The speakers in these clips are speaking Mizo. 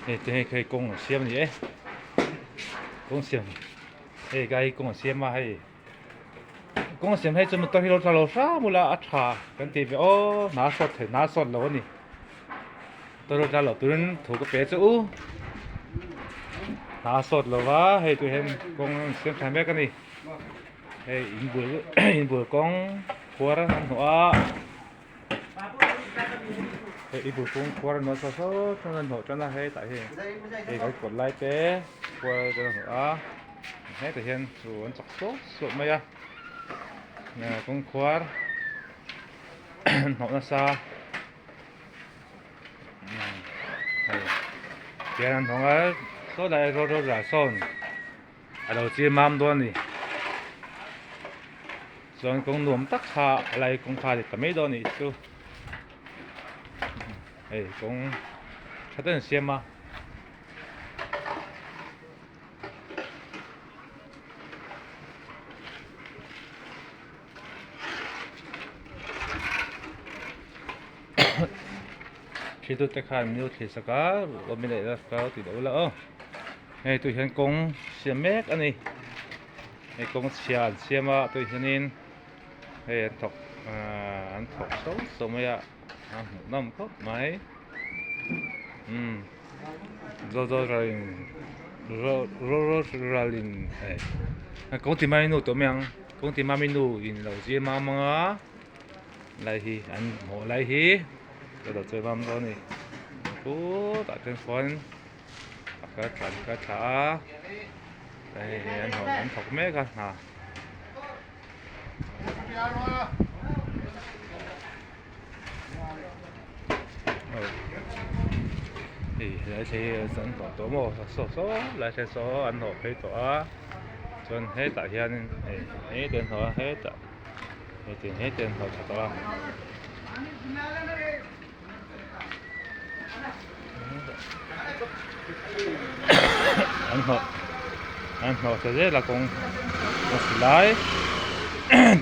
Hei te hei hei kawng an siam a ni e kawng siam hei gai hi kawng an siam a hei kawng siam hei chu motor hi lo tla lo hram ula a tha kan tih ve aw hna a sawt thei hna a sawt lo a ni motor lo tla loh turin thu ka pe che u hna a sawt lo va hei tu hian kawng an siam tha mek a ni hei in bul in bul kawng khuar an hnawh a. Hei i bul kawng khuar an hnawh saw saw chuan an hnawh tan a hei tah hian hei kan kawt lai te khuar te an hnawh a hetah hian chu an chak suau suau mai a kawng khuar an hnawh nasa hei tihian an hnawng a saw lai a road ah sawn a lo chim mam dawn a ni chuan kawng nuam tak kha a lai kawng kha a ni ta mai dawn a nih chu hei kawng tha deuh an siam a. Thiltute khan min lo thlir sak a awm leh la ka lo tih loh la aw hei tui hian kawng siam mek a ni hei kawng chhia an siam a tui hianin hei an thawk ahh an thawk so so mai a a hmuh nawm khawp mai umm zaw zaw ral in raw raw ral in eh kawng ti mai nu tawh mai ang kawng ti mami nu in lo zir mang mang a. Lai hi an hmuh lai hi ka lo chawi mam dawn a ni khutah chuan khuan a kal thla an kal thla a hei hi an an thawk mek a hna. Hei helai thei hi an hnawh tawh maw saw saw lai te saw an hnawh phei tawh a chuan hetah hianin hei heti an hnawh a hetah. Heti heti an hnawh tha tawh a. An hnawh an hnawh tha zel a kawng kawng si lai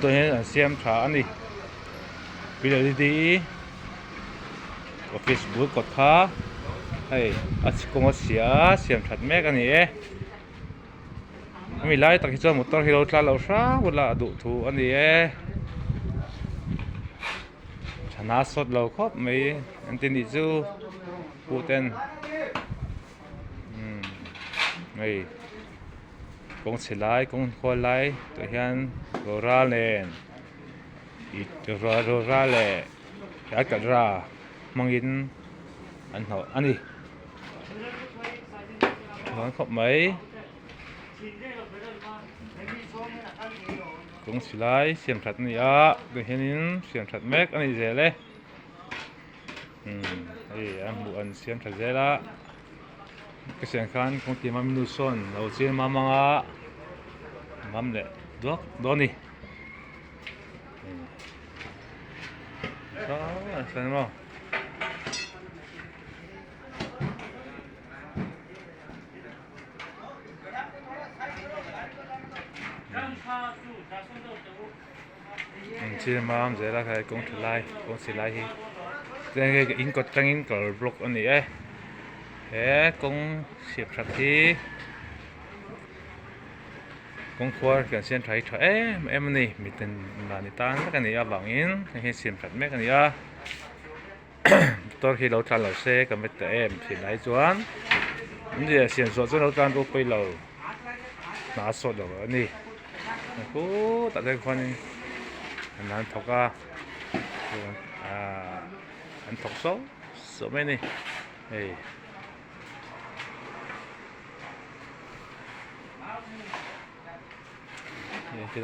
tawh hian an siam tha a ni P W D office bul kawt kha hei a kawng a chhia a siam that mek a ni e. Hemi lai tak hi chuan motor hi lo tla lo hrang ula a duh thu a ni e thana sawt lo khawp mai an ti nih chu pu ten umm hei kawng chhe lai kawng khual lai tah hian rawra nen ih rawra leh alkatra hmangin an hnawh a ni. Chuan khawp mai kawng silai siam that a ni a tah hianin siam that mek a ni zel e umm hei a hmuh an siam tha zel a ka siam khan kawng tima minu sawn lo chiang mam ang a mam leh duak dawn a ni saw maw. Thil mam zel a khai kawng tha lai kawng chhe lai hi chuan hei in kawt tangin kawr block a ni e he kawng chhiat that hi kawng khuar kan siam tha hi tha em em a ni miten mahni tan vek a nih avangin hei hi siam that mek a ni a. Motor hi lo tlan lo se ka met ta em thin ai chuan an zia siam zawh chuan lo tlan ru pawi lo hna a sawt lo a ni khutah te khuanin an han thawk a ahh an thawk sawk sawk mai a ni hei.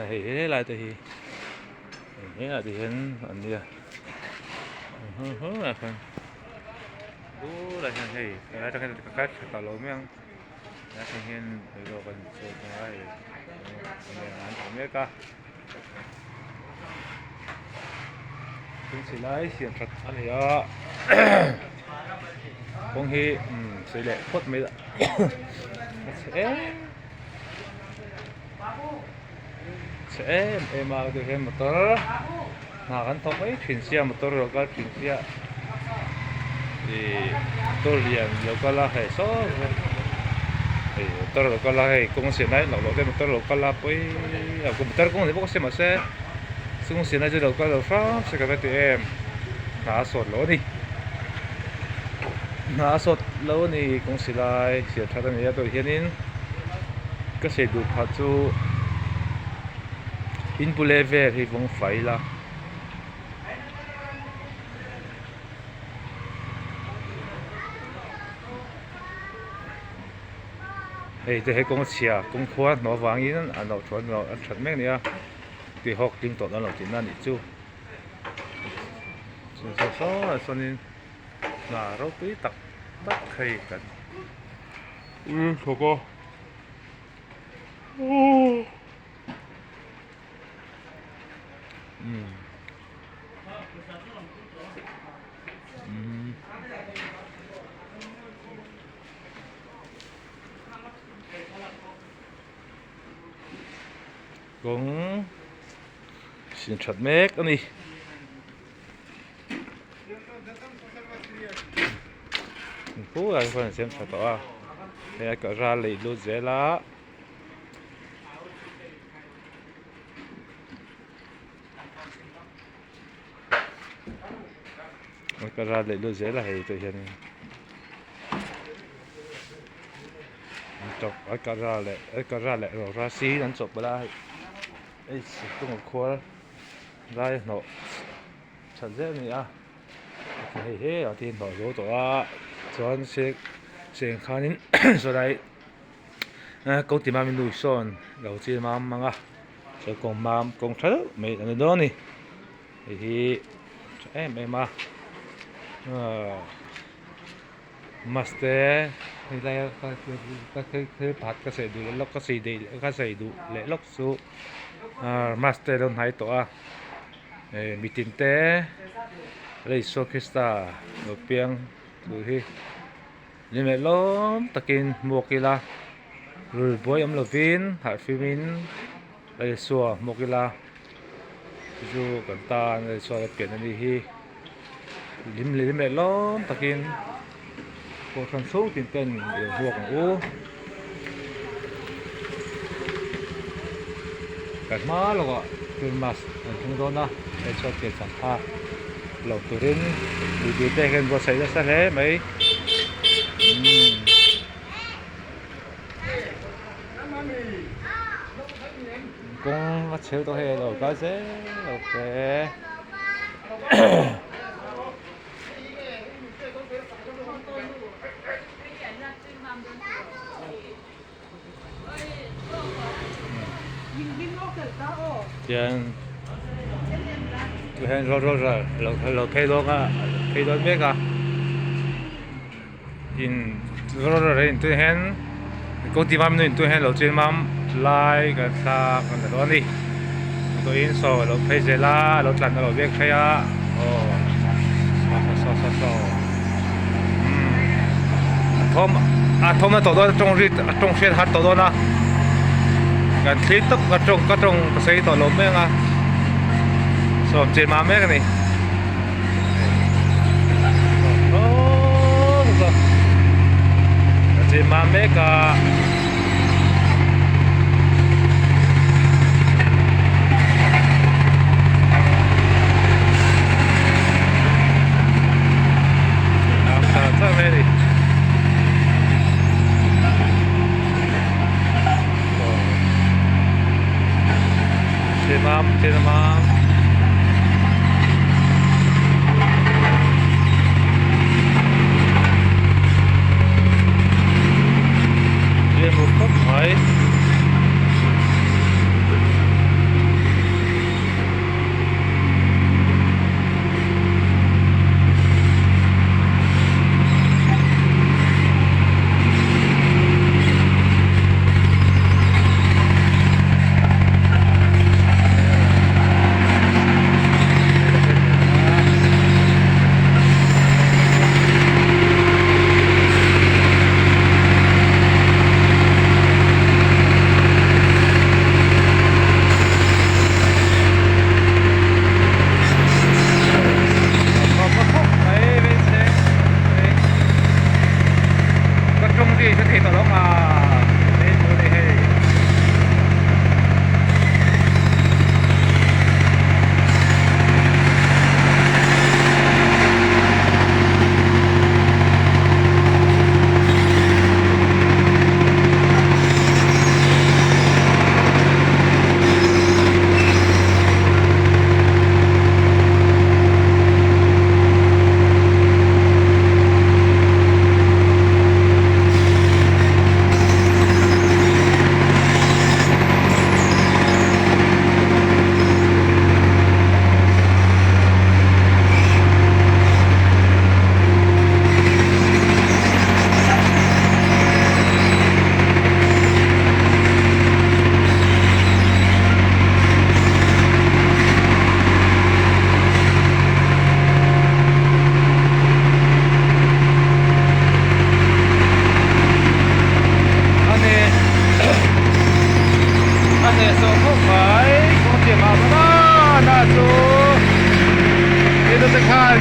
Hei helai te hi helai te hian an nia helai hian hei helai atang hian ka kal thla ta lo mai ang helai atang hian an awm mek a silai siam that a ni a kawng hi sawi leh phawt mai a chhe em. Chhe em em a ti hian motor hna kan thawk mai thin sia motor lo kal thin sia Ih motor lian lo kal a hei saw hei motor lo kal a hei kawng siam lai loh loh te motor lo kal a pawi a motor kawng ni bawk a si mahse kawng siam lai chu lo kal lo hram se ka va ti em hna a sawt lo a ni hna a sawt lo a ni kawng si lai siam that a ni a tawh hianin ka sei duh phah chu in bul vel hi vawng fai ila. Hei te hei kawng chhia kawng khua hnawh avangin an lo thu an that mek a ni a tihawk tling tawh dawn lo tihna a nih chu saw saw ah sawnin hna ropui tak tak hei kan thawk a. Kawng sin that mek a ni. Khua ah khuan an siam tha tawh a hei a ral leh lut zel a. Ka ral leh lut zel a hei tah hianin a ka ral leh a ka ral leh rawra siin an chawhpawlh a hei serthlum khuar lai hnawh that zel a ni a hei he ah te hian hnawh zo tawh a chuan seng khanin sawlai. Ko ti mami nu sawn lo chil mam mang a chuan kawng mam kawng tha deuh mai a ni dawn a ni hei hi tha em em a ahh mass te helai a thil pakhat ka sawi duh leh lawk ka sawi daih ka sawi duh leh lawk chu ahh mass te alo hnai tawh a eh mitin te Isua Krista lo piang tur hi. Ni leh lawm takin hmuak ila rul buai awm lovin harhfimin Isua hmuak ila chu chu kan tan Isua la pian a nih hi hlim leh lawm takin kohhran chhung tin ten i lo hmuak ang u kan hma lawkah Christmas an thleng dawn a Isua piancham kha lo turin mipui te hian buatsaih nasa hle mai kawng a chhel tawh hei a lo kal zel lo te. Tian hian ro ro ro lo phei dawn a phei dawn mek a in ro ro in tun hian ko ti mam nu in tun hian lo chin mam lai kan thlak an ta dawn a ni tawhin saw lo phei zel a lo tlan a lo vek phei a aw saw saw saw saw umm a thawm a thawm a tawh dawn a tawng ri a tawng hriat har tawh dawn a kan thlir tawp ka tawng ka tawng ka sawi tawh lo mek a sawm chin mah mek a ni chin mah mek a.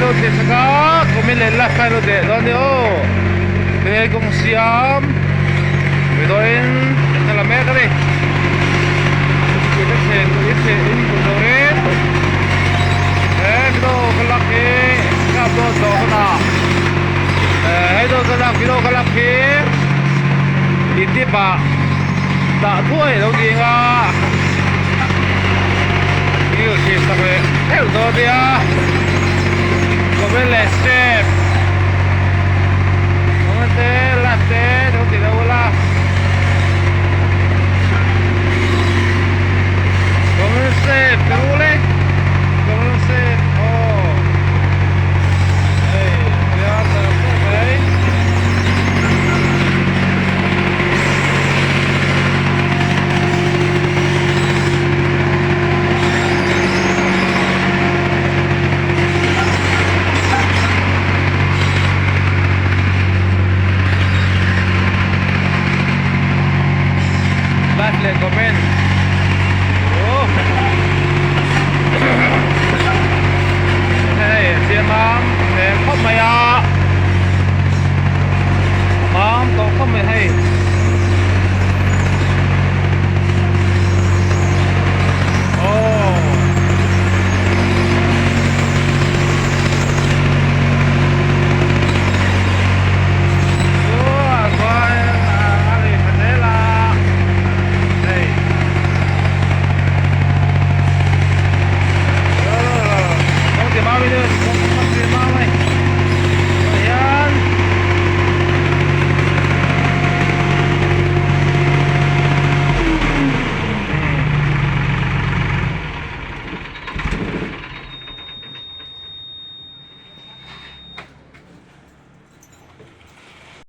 lo tih sak a comment leh like kha lo deh dawn nia aw he kawng siam midawiin an la mek a ni he video ka lak hi ka upload zawh hunah he video ka lak video ka lak hi youtube ah dah thuai lo ding a view thlir sak leh theuh dawn nia comment leh share comment te like te lo ti lo ula comment share te u le comment share aw hei tia ta tawp mai. Like leh comment oh hei siam a hmel khawp mai a mam tawh khawp mai hei.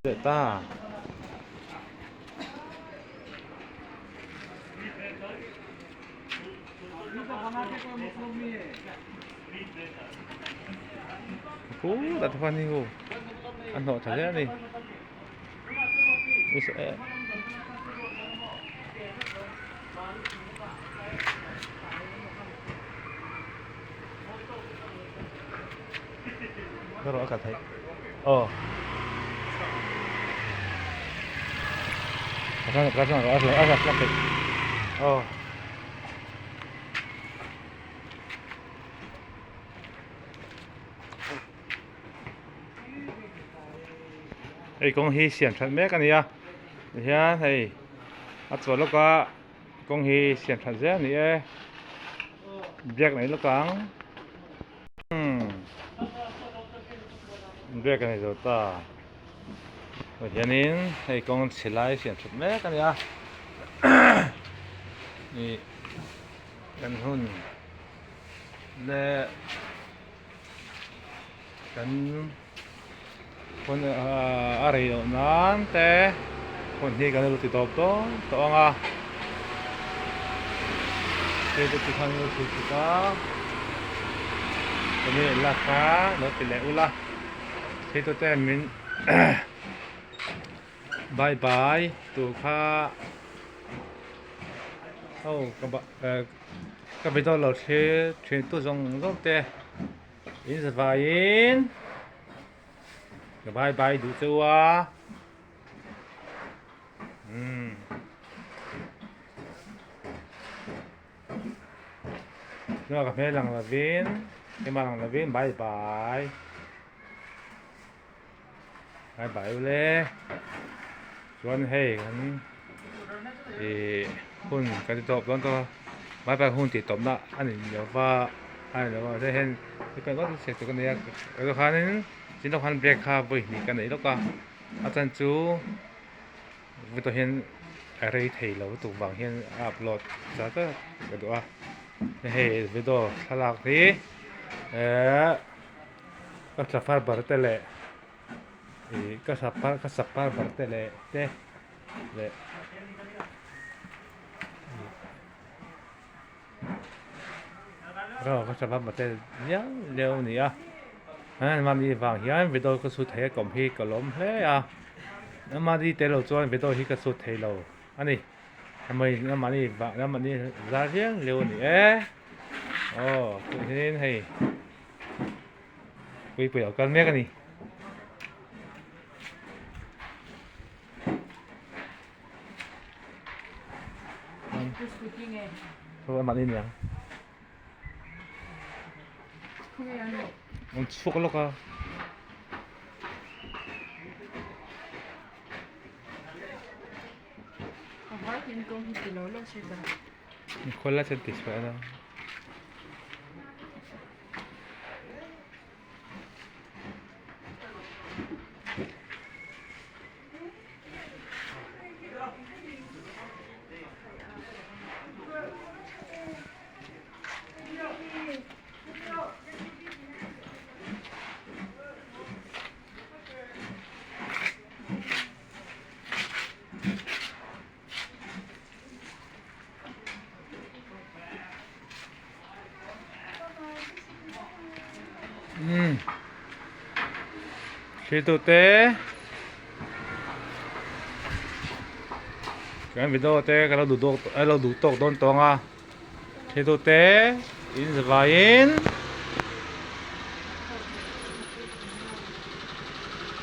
Leh ta. Khutah te khuan hei hu a hnawh tha hle a ni. Hei kawng hi siam that mek a ni a tihian hei a chhuah lawk a kawng hi siam that zel a ni e biak nei lawk ang umm biak a nei zo ta tihianin hei kawng chhe lai siam that mek a ni a ih kan hun leh. Kan hun a rei loh nan te hun hi kan lo ti tawp dawn tawh ang a hei te chu khan lo thlir chhuk a chumi lak kha lo ti leh ula hei te ten min bye bye tur kha ho ka Ka video lo thlir thin tu zawng zawng te in zavaiin ka bye bye duh cheu a umm tunah ka hmel lang lovin keimah lang lovin bye bye bye bye ule chuan hei kan ih hun kan ti tawp dawn tawh a bye bye hun tih tawp na a ni lo va a ni lo va hei hian chhe tur ka nei a tah khanin chin lawk khan break kha vawi hnih ka nei lawk a a chan chu vawitawh hian a rei thei lo lutuk vang hian a upload zat zat ka duh a hei video thlalak hi ehh. Ka thlafar bar te leh ih ka sapar ka sapar bar te leh te leh ka sapar bar te liau liau a ni a mahni vang hian video ka chhut thei a kawm hi ka lawm hle a mahni tel lo chuan video hi ka chhut thei lo a ni mahni mahni zar viau liau a ni e aw tah hianin hei. Puipuia a kal mek a ni. An chhuak lawk a. Khawl lai chuan tihchhuah a ni a. Umm thiltute kan video te ka lo duh tawk a lo duh tawk dawn tawng a thiltute in zavaiin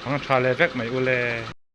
ang tha leh vek mai ule.